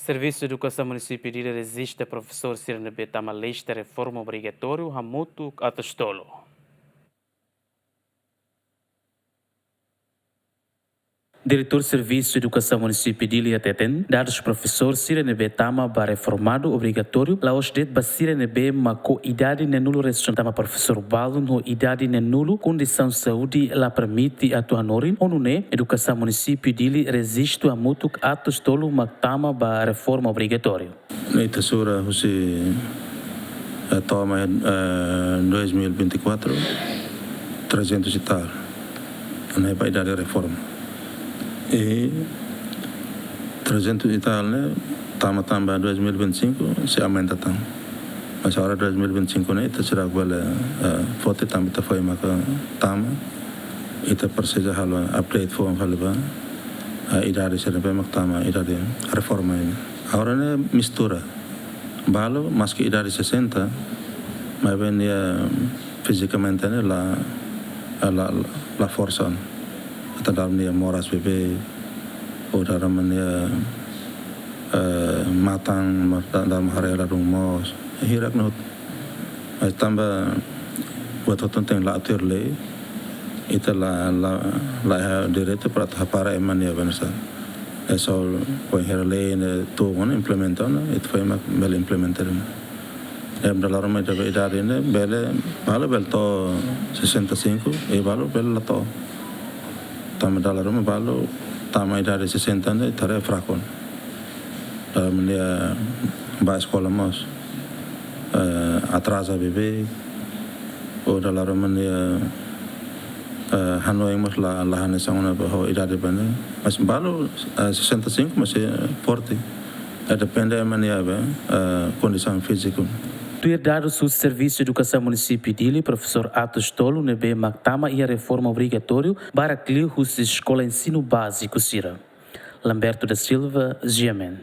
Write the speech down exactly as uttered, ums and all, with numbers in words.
Servisu Edukasaun Munisípiu Dili rejista profesór sira ne'ebé tama lista reforma obrigatóriu hamutuk atus tolu. Diretór Servisu Edukasaun Munisípiu Dili hateten, dadus profesór sira ne'ebé tama ba reformadu obrigatóriu la'ós de'it ba sira ne'ebé mak ho idade neenulu resin-tolu. Tanba profesór balun ho idade neenulu, kondisaun saúde la permite atu hanorin, ho nune'e edukasaun munisípiu Dili rejistu hamutuk atus tolu mak tama ba reforma obrigatóriu. Ita sura husi, eh, to'o mai, eh, dois mil e vinte e quatro, trezentos e tal. Ne'e ba idade reforma. I trezentos e tal ne'e tama tan ba dois mil e vinte e cinco sei aumenta tan. Mas agora dois mil e vinte e cinco ne'e ita seidauk bele, eh, foti tanba ita foin maka tama. Ita presiza halo update foun fali ba, eh, idade sira ne'ebé mak tama idade reforma nian. Agora ne'e mistura. Balu maski idade sessenta, maibé nia fizikamente ne'e la, la, la forsa ona. Ita dala ruma nia moras beibeik, ou dala ruma nia, eh, matan, ma-, da-, dala ruma haree ladún moos. Hirak no. Mas tanba buat hotu-hotu tenke la'o tuir lei, ita la, la, la iha direitu para atu hapara ema nia bensa. É só bainhira lei ne'e tun ona, implementa ona, ita foin mak bele implementa de'it. Ema dala ruma ita ba idade ne'e bele, balu bele to'o sessenta e cinco, i balu bele la to'o. Tanba dala ruma balu tama idade sessenta ne'e ita haree fraku ona. Dala ruma nia bá eskola mós, eh, atraza beibeik, ou dala ruma nia, eh, hanoin mós la, la hanesan ona ba ho idade ba ne'e. Mas balu, eh, sessenta e cinco, mas, eh, forte. Eh, depende ema nia, eh, kondisaun fíziku. Tuir dadus husi Servisu Edukasaun Munisípiu Dili, profesór atus tolu ne'ebé mak tama iha reforma obrigatóriu barak liu husi eskola ensinu báziku sira. Lamberto da Silva, G M N.